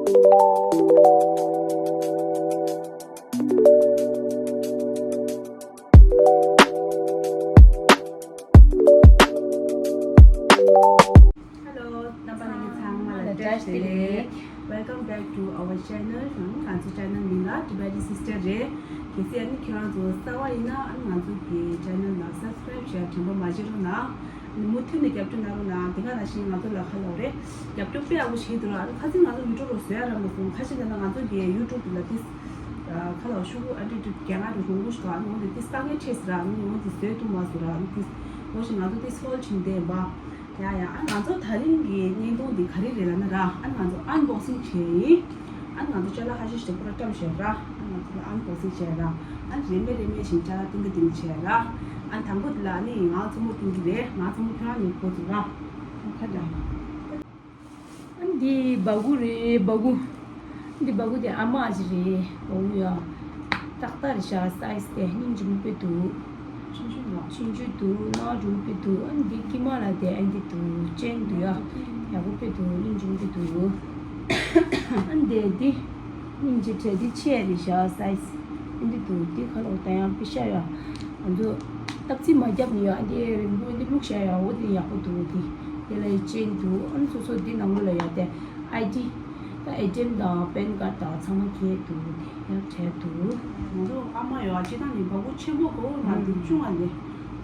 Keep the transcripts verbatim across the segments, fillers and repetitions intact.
Hello, རྣམ་པ་ལྷན་རྒྱས་ཚང་མ་ལ་བཀྲ་ཤིས་བདེ་ལེགས། Welcome back to our channel. ང་ཚོ་channel མིང་ལ་Tibeti Sister རེད། གལ་སྲིད་ཨ་ནི་ཁྱེད་རང་ཚོ་གསར་པ་ཡིན་ན་ཨ་ནི་ང་ཚོ་གི་channel ལ་subscribe བྱས་དྲན་པ་མ་བརྗེད་རོགས་གནང་། ཨ་ནི་མུ་མཐུད་ནས་རྒྱབ་སྐྱོར་གནང་རོགས་གནང་། དེ་ག་ནང་བཞིན་ང་ཚོ་ལ་ཁ་ལོག་རེད། རྒྱབ་སྐྱོར་དཔེ་ཡག་པོ་བྱེད་འདུག་ར། ཨ་ནི་ཁ་སང་ང་ཚོ་video རོགས་བཟོ་ཡ་རག་མ་སོང་། ཁ་ཤས་ཀྱིས་ང་ཚོ་གི་YouTube ལ་ཏིས་ཁ་ལོག་ཤུ་གུ་ཨ་ཏི་ཏི་རྒྱ་ནག་རུ་རོང་པོ་ཞིག་ཨ་ནི་འོ་དེ་ཏིས་ལྟ་ངན་ཆེ་ཟེར་ར། ཨ་ནི་འོ་དེ་བཟོས་ཐུབ་མ་སོང་ར། ཨ་ནི་ཏིས་འོ་ཞིག་ང་ཚོ་ཏིས་ཧོལ་ཆིན་ཏེ་བ། ཡ་ཡ། ཨ་ང་ཚོ་ད་རིང་གི་བརྙན་ཐུང་འདི་ག་རེ་རེད་ལབ་ན་ར། ཨ་ང་ཚོ་unboxing བྱས་ཡིན། ཨ་ང་ཚོ་ཅ་ལག་ཁ་ཤས་ཤིག་པུ་ར་བཀྲམ་བཞག་ར། ཨ་ང་ཚོ་ལ་unboxing བྱས་ར། ཨ་རེ་མེ་རེ་མེ་བཞིན་ཅ་ལག་ཏིང་གི་ཏིང་བྱས་ར། ཨ་དང་པོ་འདི་ལ་ནི་ང་ཚོ་མོ་ཏིང་གི་རེད། ང་ཚོ་མོ་ཁྱོད་རང་ནི་གོ་ཚུགས་ར། ཨ་ཁ་ལ། ཨ་འདི་སྦ་ཁུག་རེད། སྦ་ཁུག་འདི་སྦ་ཁུག་དེ་ཨ་མ་ཅིག་རེད། སྦ་ཁུག་ཡ། ཏག་ཏག་རེད་ཤག size དེ་སྙིང་རྗེ་མོ་དཔེ་འདུག་ཆུང་ཆུང་ལ། ཆུང་ཆུང་འདུག་ནག་རུ་དཔེ་འདུག་ཨ་ནི་འདི་དཀྱིལ་མ་ལ་དེ་ཨ་འདི་འདུག་ཅན་འདུག་ཡ། ཡག་པོ་དཔེ་འདུག་སྙིང་རྗེ་མོ་དཔེ་འདུག་ཨ་ནི་དེ་འདི་སྙིང་རྗེ་དྲས་འདི་ཆེ་རེད་ཤག size ཨ་འདི་འདུག་འདི་ཁ་ལོག་ད་ཡང་དཔེ་ཤ་ཡ། ང་ཚོ་སྟབས་ཚིག་མ་བརྒྱབ་ནས་ཡ་ཨ་འདི་རིང་པོ་འདི་བླུགས་ཤ་ཡ། འོ་དེ་ཡག་པོ་འདུག་འདི་དེ་ལ་ཡ་ཅན་འདུག་ཨ་ནི་སོ་སོ་འདི་ནང་ལོགས་ལ་ཡ་དེ། ཨའི་ཌི། ད་ཨེ་ཊི་ཨེམ་དང་པན་ཀར་དང་ཚང་མ་ཁྱེར་འདུག་དེ་ཡང་བྲལ་འདུག་ང་ཚོ་ཨ་མ་ཡོད་ཨ་ཅེ་དང་ནི་བ་གུ་ཆེན་པོ་དགའ་བོ་ར། འདི་ཆུང་བ་ནི་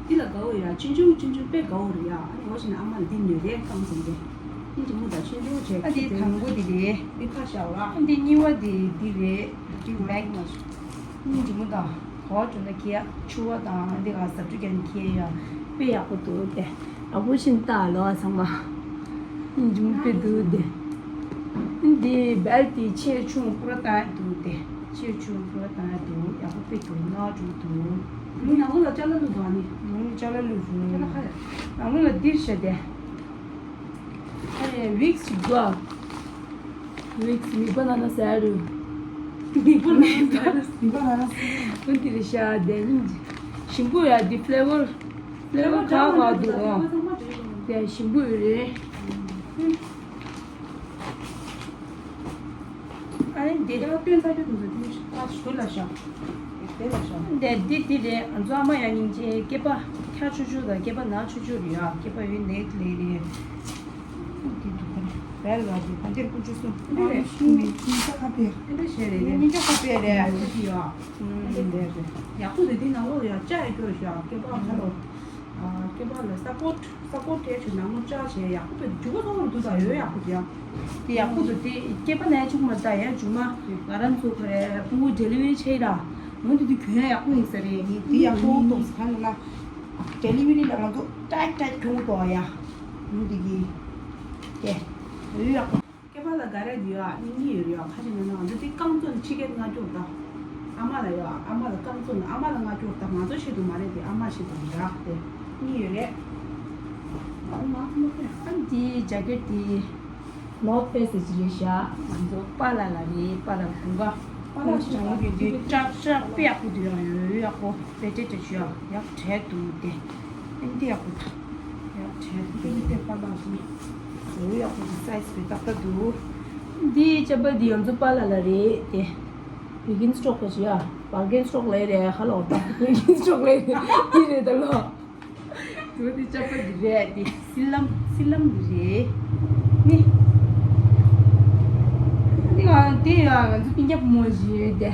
འདི་ལ་དགའ་བོ་ཡ། ཆུང་ཆུང་ཆུང་ཆུང་དཔེ་དགའ་བོ་རེད་ཡ། ཨ་ནི་འོ་ཞིག་ནི་ཨ་མ་ལ་འདི་ཉོས་རེད། རྐང་འཛིན་གྱི་འདི་འདི་མོ་དང་ཆུང་ཆུང་བྱས། ཨ་འདི་དང་པོ་འདི་རེད། འདི་ཁ་ཤ་བ། ཨ་འདི་གཉིས་པ་འདི་འདི་རེད། འདི་མེག་མ་སྙིང་རྗེ་མོ་དང་ག་བ་འགྲོ་ན་ཁྱེར་ཡ། ཕྱུ་པ་དང་འདི་ག་ཟ་འཕྲུག་རྒྱག་ནས་ཁྱེར་ཡ་དཔེ་ཡག་པོ་འདུག་སྟེ། ཡག་པོ་ཞིག་ལྟ་ལོ་ཚང་མ། སྙིང་རྗེ་མོ་དཔེ་འདུག་སྟེ། འདི་བལ་དེ་ཆེ་ཆུང་པུ་ར་བཏང་ཡ་འདུག་སྟེ། ཆེ་ཆུང་པུ་ར་བཏང་ཡ་འདུག་ཡག་པོ་དཔེ་འདུག་ནག་འགྲོ་འདུག་ནང་ལོགས་ལ་ཅ་ལག་བླུགས་འདུག་ཨ་ནི། ནང་ལོགས་ཅ་ལག་བླུགས་རུང་། ཅ་ལག་ཁ་ཡ། ནང་ལོགས་ལ་འདིར་བཞག་སྟེ། ཨ་རེ་ཝིག་ཅིག་འདུག་ཨ། ཝིག་མིག་པ་ན་ན་ཟེར་རུ། མིག་པ་ན་ན་ཟེར་རུ། མིག་པ་ན་ན་ཟེར་རུ། འོན་ཏེ་རེ་ཤ་དེ་ནི་ཞིམ་པོ་ཡ། འདི་ཕི་ལེ་ཝར། ཕི་ལེ་ཝར་ག་ག་འདུག་ཨ། དེ་ཞིམ་པོ་ཡོད་རེད། ཨ་ནི་འདི་ལ་སྟོན་ཚར་རྒྱུ་དེ་ཚོ་དེ་ཨ་ཞུ་ལ་ཤ། དེ་ལ་ཤ། འདི་འདི་འདི་རེད། ང་ཚོ་ཨ་མ་ཡ་སྙིང་རྗེ། སྐེད་པ་འཁྱག་ཆུ་ཆུ་དང་སྐེད་པ་ན་ཆུ་ཆུ་རེད་ཡ། སྐེད་པ་ཡོད་ནད་ལས་རེད། འདི་འདུག་ག་ནས་བལ་བ་འདི་ག་འདིར་ཀུ་ཅུ་གསུམ། འདི་རེད། ཤུ་མི་ཉིན་ཆ་ཁ་པེ། འདི་འདྲ་བྱས་རེད། ཉིན་ཆ་ཁ་པེ་རེད། འདི་ཡ། འདི་རེད་རེད། ཡག་པོ་འདུག་འདི་ནང་ལོགས་ལ་ཡ་ལྕགས་ཡ་སྐྱོར་ཤག་སྐེད་པ་ཁ་ལོ། སྐེད་པ་ལ་ས་པོར་ཊི། ས་པོར་ཊི་བྱས་ནང་ལོགས་ལྕགས་བྱས་ཡག་པོ་འདུག་འཇུ་བ་ཚང་མ་འདུག་ད་ཡོད་ཡག་པོ་འདུག་ཡ། འདི་ཡག་པོ་འདུག་འདི་སྐེད་པ་ན་ཡ་ཆུང་མ་ད་ཡ། མཇུག་མ་ང་རང་ཚོ་ག་རེ་ཕྲུ་གུ་ཌེ་ལི་ཝ་རི་བྱས་ར། འོན་ཏེ་འདི་གྱོན་ཡ་ཡག་པོ་ཡིན་ས་རེད། ངས་འདི་ཡག་པོ་འདུག་ས་ག་ནས་ན། ཌེ་ལི་ཝ་རི་ལ་ང་ཚོ་ཀྲེག་ཀྲེག་གྱོན་འདུག་ཡ། ཡིན་འདི་གི། དེ། ཡོད་ཡག་པོ། སྐེད་པ་ལ་ག་རེ་འདི་ཡོད་ཨ། གཉིས་ཡོད་རེད་ཡ། ཁ་ཅིག་ནང་ན་ང་ཚོ་འདི་རྐང་བཙུགས་ནས་ཕྱི་སྐད་ང་སྐྱོར་ད། ཨ་མ་ལ་ཡོད་ཨ། ཨ་མ་ལ་རྐང་བཙུགས་ནས་ཨ་མ་ལ་ང་སྐྱོར་ད། ང་ཚོ་ཆེད་དུ་མ་རེད་དེ། ཨ་མ་ཆེད་དུ་རེད་ཨ། དེ་གཉིས་ཡོད་རེད། ཨ་ང་ཚོ་མ་ཁེ་ཨ། འདི་ཇེ་ཀེ་ཊི་འདི། ནོར་ཐ་ཕེ་སི་ཅིག་རེད་ཤག་ང་ཚོ་པཱ་ལགས་ལ་རེད། པཱ་ལགས་དགུན་ཁ། པཱ་ལགས་ཞིག་དྲང་མོ་དེ་འདི་ཀྲག་ཀྲག་དཔེ་ཡག་པོ་འདུག་ཡ། ཡོད་ཡོད་ཡག་པོ་དཔེ་ཏྲེ་ཏྲེ་ཞུ་ཡ། ཡག་བྲལ་འདུག་དེ། ཨ་འདི་ཡག་པོ་འདུག་ཡག་བྲལ་འདུག་དེ་པཱ་ལགས་ཞིག་ཡོད་ཡག་པོ་འདུག་སའི་ཛི་དཔེ་ཏག་ཏག་འདུག་འདི་ཅ་པ་འདི་ང་ཚོ་པཱ་ལགས་ལ་རེད་དེ། བྷར་གེན་སི་ཊོག་ལ་ཞུ་ཡ། བྷར་གེན་སི་ཊོག་ལ་རེད་ཧ་ལོ། ད་བྷར་གེན་སི་ཊོག་ལ་རེད། འདི་རེད་ད་ལོ། དེ་ནི་ཅ་པ་འདི་རེད། དེ་སི་ལམ་སི་ལམ་འདི་རེད། ནི། འདི་ང་དེ་ཡ་ང་ཚོ་སྤུན་ཀྱག་བུ་མོ་ཞིག་ཡོད་དེ།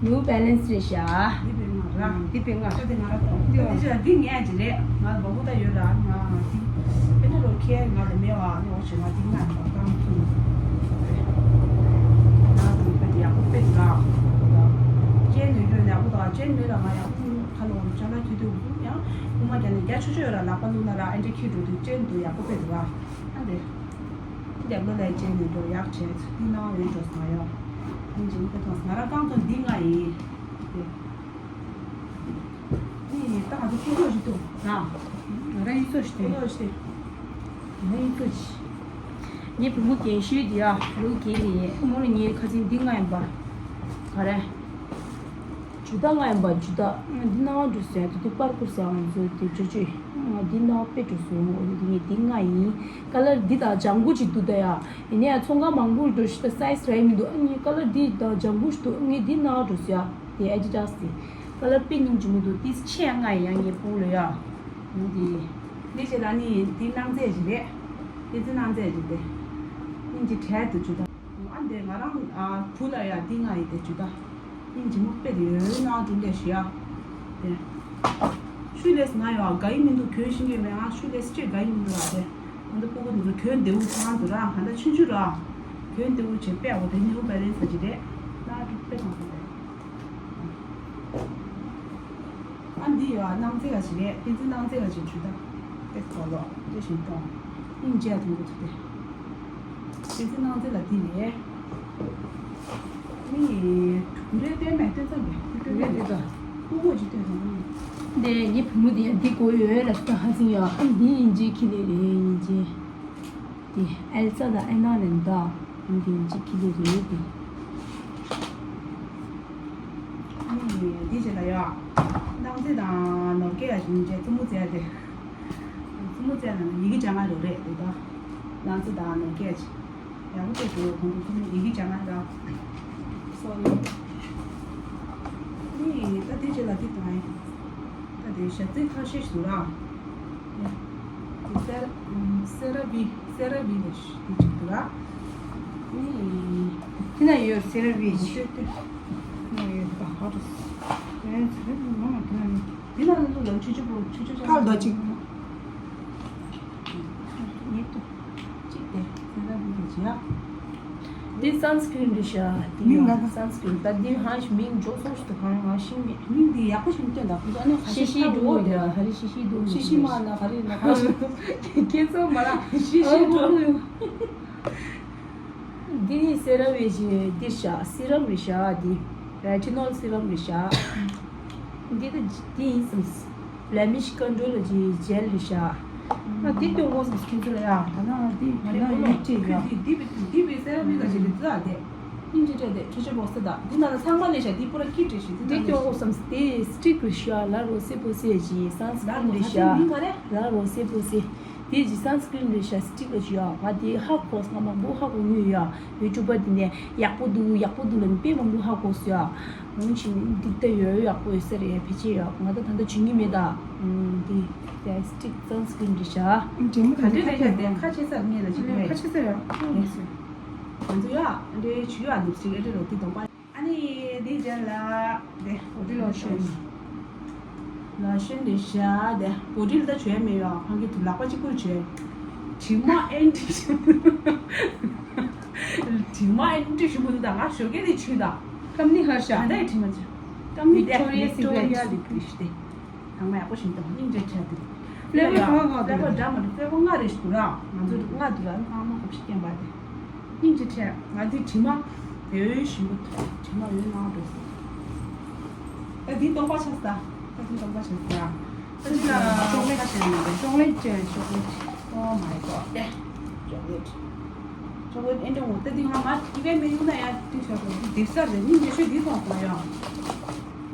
ནིའུ་བྷེ་ལེན་སི་རེད་ཤག་འདི་བེ་ང་ར། འདི་བེ་ང་། ད་དེ་ང་ར་ཐོག་འདི་ང་། འདི་ཅ་འདི་ངའི་ཅི་རེད། ང་བ་མོ་ད་ཡོད་ར། ང་འདི་ཨེ་ནི་རོ་ཁྱེད་ང་ལ་མེད་བ། ནི་འོ་ཆེ་ང་འདི་ང་ཡང་བ་གང་ཐུང་། ང་འདི་བེ་ཡག་པོ་དཔེ་འདུག་ར། ཅན་ནི་ཡོད་ནས་ཡག་པོ་འདུག་ཅན་ནི་ལ་ང་ཡག་པོ། ཁ་ལོ་ཅ་ལག་ཁྱེར་དུས་ཡང་དབུ་མ་རྒྱབ་ནས་རྒྱ་ཆུ་ཆུ་ཡོད་ར། ལག་པ་བླུགས་ན་ར་ཨེ་འདྲ་ཁྱེར་འགྲོ་དུས་ཅན་དུ་ཡག་པོ་དཔེ་འདུག་ར། ཨ་འདི། རྒྱབ་ལོ་ལ་ཅན་ནི་འགྲོ་ཡག་བྱས་ཚུལ་འདི་ནང་ཡོད་འགྲོ་སོང་ཡོ། ཨིན་ཇི་ནི་དཔེ་ཐོག་ང་ར་རྐང་ཐོག་འདི་ང་ཡིན། འདི། ནི་ད་ང་ཚོ་ཕྲུ་གུ་ཞིག་འདུག་ར། ང་ར་ཡིག་ཚོགས་ཤིག་འདུག་ཕྲུ་གུ་ཞིག་ང་ར་ཡིག་ཚོགས་ཤིག་ངའི་བུ་མོ་རྒན་ཤོས་འདི་ཡ། བུ་རྒན་ནི་ཡེ་མོ་ལ་ངའི་ཁ་སང་འདི་ང་ཡིན་པ། ག་རེ། ཇུ་ཏ་ལྔ་ཡིན་པ། ཇུ་ཏ་འདི་ནང་འགྲོ་ཟེར་དེ་དུས་པར་ཀུར་ཟེར་ང་ཚོ་དེ་ཅོ་ཅོ་འདི་ནང་དཔེ་འགྲོ་སོང་། འོ་འདི་ངས་འདི་ལྔ་ཡིན། ཀ་ལར་འདི་དང་ལྗང་གུ་ཅིག་འདུག་ད་ཡ། ཡིན་ནའི་ཚོང་ཁང་མང་པོ་འགྲོ་ཤི་ད་སའི་ཛི་རག་མི་འདུག་ཨ་ངས་ཀ་ལར་འདི་དང་ལྗང་གུ་ཞིག་འདུག་ངས་འདི་ནང་འགྲོ་ཟེར་ཡ། དེ་ཨེ་ཌི་ཌ་སི་དེ་ཀ་ལར་དཔེ་སྙིང་རྗེ་མོ་འདུག་དེ་ཆེ་ཡ་ལྔ་ཡིན་ཡ། ངས་སྤུ་ལོ་ཡ། འོ་འདི་འདི་ཅེ་ལ་ནི་འདི་སྣང་མཛེས་ཞིག་རེད། དེ་ཚོ་སྣང་མཛེས་ཞིག་དེ་སྙིང་རྗེ་དྲལ་དུ་ཇུ་ད། ཨ་འདི་ང་རང་ཨ་བུ་ལ་ཡ་འདི་ང་ཡི་དེ་ཇུ་ད། སྙིང་རྗེ་མོ་དཔེ་དེ་ཡོད་ན་དེ་འདྲ་ཞུ་ཡ། དེ་ཤུ་ལེས་ང་ཡོད་དགའ་ཡི་མི་འདུག་གྱོན་ཤེས་ཀྱི་མེད། ཨ་ཤུ་ལེས་ཅེ་དགའ་ཡི་མི་འདུག་ར། དེ་ཨ་འདི་ཕྲུ་གུ་འདི་ཚོ་གྱོན་བདེ་བོ་ཚང་འདུག་ར། ག་འདྲ་ཆུང་ཆུང་ར། གྱོན་བདེ་བོ་བྱེད་དཔེ་འོ་དེ་ནིའུ་བེ་ལན་སི་ཅིག་རེད། ན་དེ་དཔེ་ཐང་ས་རེད། ཨ་འདི་ཡོད་ཨ། སྣང་མཛེས་ག་ཞིག་རེད། བསྟན་འཛིན་སྣང་མཛེས་ག་ཞིག་ཇུ་ད། དེ་གོ་ལོ་དེ་བཞིན་གཏོང་། སྙིང་རྗེ་ཐོན་གོ་ཐུབ་དེ། བསྟན་འཛིན་སྣང་མཛེས་ལ་འདི་ལས། ནི་དུག་རེ་བསྟན་མེད་བསྟན་ཙམ་རེད། དུག་རེ་བསྟན་ཙམ་ཀུ་ཀུ་ཅིག་བསྟན་ཙམ་རེད། འདི་ངའི་བུ་མོ་དེ་ཡང་འདི་དགོས་ཡོད་ལ་ད་ཧ་ཟིན་ཡོད། ཨ་འདི་ཡིན་གཅིག་ཁྱི་ལས་རེད་ཡིན་གཅིག་དེ་ཨེལ་ས་དང་ཨེ་ན་ལན་ད། འདི་འདི་འཇིགས་ཀྱི་རེད་དེ། འདི་བྱས་ལ་ཡ། སྣང་མཛེས་དང་ནོར་སྐལ་ཡ་བཞིན་བྱས་རྩུབ་མོ་བྱས་ཏེ། རྩུབ་མོ་བྱས་ན་ཡི་གེ་སྦྱང་ང་རོགས་རེད་དེ་ད། སྣང་མཛེས་དང་ནོར་སྐལ་ཡག་པོ་བྱས་འདུག་ཁོང་ཚོ་ཚང་མ་ཡི་གེ་སྦྱང་ང་ར། སོ་རི། ནི་ད་འདི་བྱས་ལ་འདི་དང་། ད་དེ་ཞབས་རྩེ་ཁ་ཤས་ཤིག་འདུག་ར། དེ་སེ་ར་སེ་ར་བི་སེ་ར་བི་ལས་དེ་གཅིག་འདུག་ར། ཨེ། དེ་ན་ཡོད་སེ་ར་བི་ཞིག་དེ་ན་ཡོད་པ་ཧ་རུ་སེ་ར་བི་མ་དེ་ན་ནི་དེ་ན་ལ་ལུ་ལ་ཆུ་ཆུ་པོ་ཆུ་ཆུ་ཁ་ལ་ཅིག་ཉེ་དུ་གཅིག་དེ་སེ་ར་བི་ལས་ཅི་ཡ། འདི་སན་སི་ཀྲིན་རེད་ཤག་འདི་མིང་ཡང་ལ་སན་སི་ཀྲིན། ད་འདི་ཧང་ཞིག་མིང་འཇོག་སོང་ཞིག་ཏུ་གང་ང་ཤེས་མེད། མིང་འདི་ཡག་པོ་ཞིག་མི་སྟོན་ད། ཁོ་ཚོ་ཨ་ནི་ཁ་ཤས་ཤིག་འགྲོ་འོ་ཡ། ཧ་རི་ཤི་ཤི་འདུག་ཤི་ཤི་མ་ན་ཧ་རི་ན་ཁ་ཤས་ཁྱེད་ཚོ་མ་ལ་ཤི་ཤི་འགྲོ། འདི་ནི་སེ་ར་བི་ཞིག་འདི་ཤག་སི་རམ་རེད་ཤག་འདི་རེ་ཊི་ནོལ་སི་རམ་རེད་ཤག་འདི་ད་འདི་ཡིན་སམ། བྷི་ལེ་མིཤ་ཀོན་ཊོལ་གྱི་ཇེལ་རེད་ཤག་ཨ་འདི་སྟོན་དགོས་སམ་ཁྱེད་ཚོ་ལ་ཡ། ད་ནང་ལ་འདི་ང་ལ་ཡོད་ཅེས་ཡ། འདི་འདི་འདི་བི་སེ་ར་མི་ག་ཞིག་རེད་ཙ་དེ། སྙིང་རྗེ་སྤྲད་དེ་ཁྲི་ཆེན་པོ་སི་ད་འདི་ནང་ལ་ཚང་མ་ལས་ཤག་འདི་པུ་ར་ཀི་ཏྲེ་ཞིག་འདི་འདི་སྟོན་དགོས་སམ། དེ་སི་ཊིག་རེད་ཤག་ལ་རོ་སེ་པོ་སེ་ཇི་སན་སི་ཀྲིན་རེད་ཤག་ལ་རོ་སེ་པོ་སེ། དེ་ཇི་སན་སི་ཀྲིན་རེད་ཤག་སི་ཊིག་རེད་ཤག་ང་དེ་ཧ་གོ་སོང་། ང་མང་པོ་ཧ་གོ་མྱོང་ཡ། ཡུ་ཊུབ་པ་དེ་ནས་ཡག་པོ་འདུག་ཡག་པོ་འདུག་ལབ་ནས་དཔེ་མང་པོ་ཧ་གོ་སོང་ཡ། འོན་ཅིག་འདི་ལྟ་ཡོད་ཡག་པོ་ཡོད་ས་རེད། ཕལ་ཆེར་ཡོད། ང་ད་ད་ལྟ་བྱེད་ཀྱི་མེད་ད། འདི་ལིབ་སི་ཊིག་སན་སི་ཀྲིན་རེད་ཤག་འདྲེ་མོ་ག་འདྲ་རེད་ཤག་དེ་ཁ་ཆེ་སར་ངེས་ལ་ཅིག་ཁ་ཆེ་སར་ཡ། ང་ཚོ་ཡ་འདྲེ་ཆུ་ཡ་ལིབ་སི་ཊིག་ཨེ་འདྲེ་རོ་དེ་གདོང་པ། ཨ་ནི་དེ་རྗེས་ལ་དེ་བོ་ཊི་ལོ་ཤན། ལོ་ཤན་དེ་བཞག་དེ་བོ་ཊི་ལ་ད་བྱོས་མེད་ཡ། ཕང་གི་དུ་ལག་པ་གཅིག་པུར་བྱོས། དྲི་མ་ཨེན་ཏི་དྲི་མ་ཨེན་ཏི་ཞིམ་པོ་འདུག་ད་ང་ཞོགས་ཀས་དེ་ཕྱིན་ད། ཀམ་ནི་ཧར་ཤ། ད་ལྟ་ཡི་དྲི་མ་ཅི། ཀམ་ནི་ཝིག་ཊོ་རི་ཡ་སི་ཀྲེ་ཊི། ཝིག་ཊོ་རི་ཡ་ལི་ཀྲིཤ་དེ། ཚང་མ་ཡག་པོ་ཞིག་འདུག་སྙིང་རྗེ་ཆེ་དེ། ཕི་ལེ་ཝར་ག་ག་འདུག་ཕི་ལེ་ཝར་འདྲ་མ་འདྲ་ཕི་ལེ་ཝར་ལྔ་རེ་ཞིག་འདུག་ར། ང་ཚོ་ལྔ་འདུག་ར། ཚང་མ་གོ་ཤིག་སྐྱེན་པ་དེ། སྙིང་རྗེ་ཆེ། ང་འདི་དྲི་མ་ཡོད་ཞིམ་པོ་འདུག་དྲི་མ་ཡོད་ནང་འགྲོ། ད་འདི་སྟོང་པ་ཆགས་ས། ད་འདི་སྟོང་པ་ཆགས་ས། ད་འདི་ལ་ཅོག་ལེ་ཊི་ཁ་ཤས་ནང་རེད། ཅོག་ལེ་ཊི་ཅན་ཅོག་ལེ་ཊི། Oh my god. ཅོག་ལེ་ཊི། ཅོག་ལེ་ཊི་ཨེ་འདྲ་འོ། ད་འདི་ང་མ་ཁྱི་ཀའི་མེ་ཡུང་ན་ཡ་འདི་ཆགས་འདུག་འདི་སྡིག་ས་རེད། སྙིང་རྗེ་ཆེ་འདི་སྟོང་པ་ཡ། ཨ་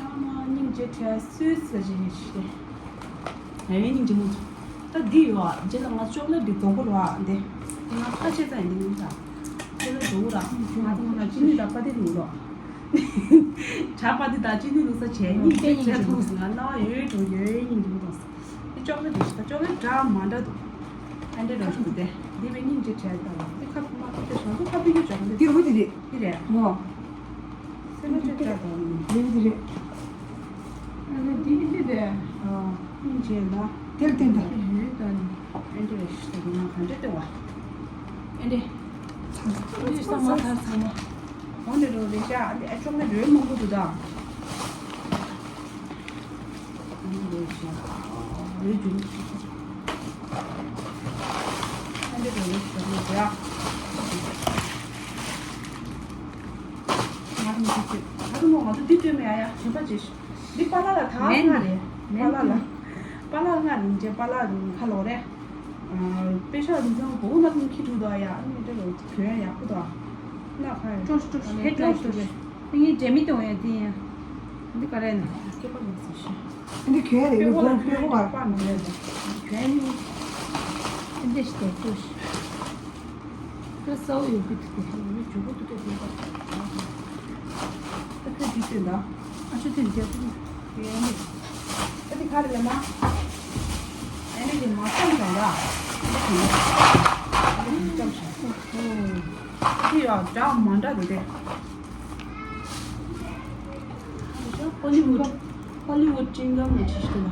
མ་སྙིང་རྗེ་ཆེ་སུས་ཟེར་ཞིག་ཡིན་ཞིག་ངའི་སྙིང་རྗེ་མོ་ཚོ། ད་འདི་ཡོད་ཨ། རྗེས་ལ་ང་ཅོག་ལེ་ཊི་འདི་དོ་གོ་ར་འདི། ང་ཁ་ཆེ་ཙང་འདི་ཉིན་ད། ཅོག་ལེ་ཊི་དོ་གོ་ར། ང་ཚོ་ང་ཅི་ནི་ད་པ་ཏི་ལུག་ལོ། ད་པ་ཏི་ད་ཅི་ནི་ལུག་ས་བྱས་སྙིང་རྗེ་ཆེ་ཐུག་ང་ན་ཡོད་འགྲོ་ཡོད་སྙིང་རྗེ་མོ་ཚོ། འདི་ཅོག་ལེ་ཊི་འདི་ད་ཅོག་ལེ་ཊི་འདྲ་མ་འདྲ་འདུག་ཨ་འདྲེ་རང་ཞིག་འདི་འདི་བས་སྙིང་རྗེ་ཆེ་ད་ལ་འདི་ཁ་ཐུག་མ་ཐུག་དེ་ང་ཚོ་ཁ་ཐུག་གི་ཅོག་ལེ་ཊི་འདི་རུ་འདི་རེད། འདི་རེད། ངོ་། སེམས་ཅན་ལྟ་དང་། རེད་རེད། ཨ་ནི་འདི་འདི་དེ། ཨ། སྙིང་རྗེ་ལ། དེར་བསྟན་ཏེ། ཡོད་དང་། ཨེ་འདྲེ་ཞིག་ང་ག་འདྲེ་ལྟ་བ། ཨེ་འདྲེ། འདི་ཚང་མ་ཚར་ཚང་མ། འོ་ནི་རོ་རེ་ཤ་ཨ་ནི་ཨ་ཅོག་ནི་རོའི་མང་པོ་འདུག་ད། ཨ་ནི་རོའི་ཤ། རོའི་རྒྱུན། ཨེ་འདྲེ་རོའི་ཤ་ནི་ར། ང་རང་ཚོ་ཚོས་ད་དུང་ང་ཚོ་འདི་སྟོན་མེད་ཨ་ཡ་གྱོན་པ་བྱེད་ཤོག་འདི་པཱ་ལགས་ལ་ད་མེད་ལྔ་རེད། མེད་པཱ་ལགས་ལ། པཱ་ལགས་ལྔ་རེད་འདི་པཱ་ལགས་ཁ་ལོ་རེད། པེ་ཤག་རིན་ཚང་བོ་ན་ཐུང་ཁྱི་འདུག་ད་ཡ་ཨ་ནི་འདྲ་རེད་གྱོན་ཡག་པོ་ད། ན་ཁ་ཡ། ཀྲོ་ཀྲོ་ཧེ་ཀྲོ་ཀྲོ་ཧེ། ངའི་འབྲས་མི་གཏོང་ཡ་དེ་ཡ། འདི་ག་རེ་ན་སྐྱེས་པ་མ་ཟེར་ཤེས། འདི་གྱོན་ཡ་རེད། པེ་ཧོ་ལ་པེ་ཧོ་ག་པ་མི་རེད། གྱོན་ནི་འདི་ཞིག་དེ་ཀུ་ཤི། ད་སའུ་ཡོད་གི་ཐུག་གི་ཧེ་ནི་ཇུ་གུ་ཏུ་ཏུ་ཏུ་ཏུ། ད་ཁྱོད་འདི་སྟོན་ད། ཨ་ཆུ་དེ་འདི་ཀུ་ཡོད་ནི། ད་འདི་ག་རེ་ལ་ན། ཨ་ནི་དེ་མ་བསམ་དང་ར། འདི་གྱོན་ཡ། འདི་མི་བསམ་ཤག་འདི་ཡ་འདྲ་མ་འདྲ་འདུག་སྟེ། ཧོ་ལི་ཝུད། ཧོ་ལི་ཝུད་ཅིང་གམ་ལ་ཅི་ཞིག་ལ།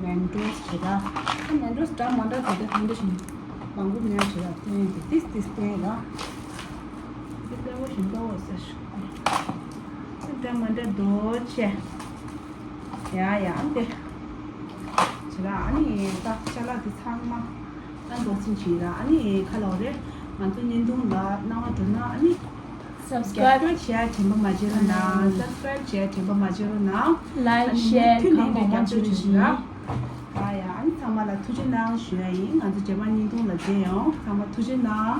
མེན་ཏོས་བྱེད་ད། ད་མེན་ཏོས་འདྲ་མ་འདྲ་བྱེད་ད་གང་འདྲ་ཞིག་མང་པོ་མེད་བྱེད་ད་སྟོན་ཏེ་ཏིས་ཏིས་སྟོན་ལ། འདི་ལྟ་བུ་ཞིག་འདྲ་བོ་ཟེར་ཞིག་འདྲ་མ་འདྲ་འདོད་ཆེ། ཡ་ཡ་འདི། བྱེད་ད་ཨ་ནི་ད་ཅ་ལག་འདི་ཚང་མ། ཨ་འགོ་ཚིག་ཅིག་ར་ཨ་ནི་ཁ་ལོ་རེ། ང་ཚོ་བརྙན་ཐུང་ལ་སྣང་བ་འགྲོ་ན་ཨ་ནི་subscribe བྱེད་ཡ་དྲན་པ་མ་བརྗེད་རོགས་གནང་། subscribe བྱེད་ཡ་དྲན་པ་མ་བརྗེད་རོགས་གནང་། like share གང་གང་མང་མང་བྱེད་རོགས་གནང་། ཨ་ཡ་ཨ་ནི་ཚང་མ་ལ་ཐུགས་རྗེ་གནང་ཞུ་ཡ་ཡིན། ང་ཚོ་རྗེས་མ་བརྙན་ཐུང་ལ་མཇལ་ཡོང་། ཚང་མ་ཐུགས་རྗེ་གནང་།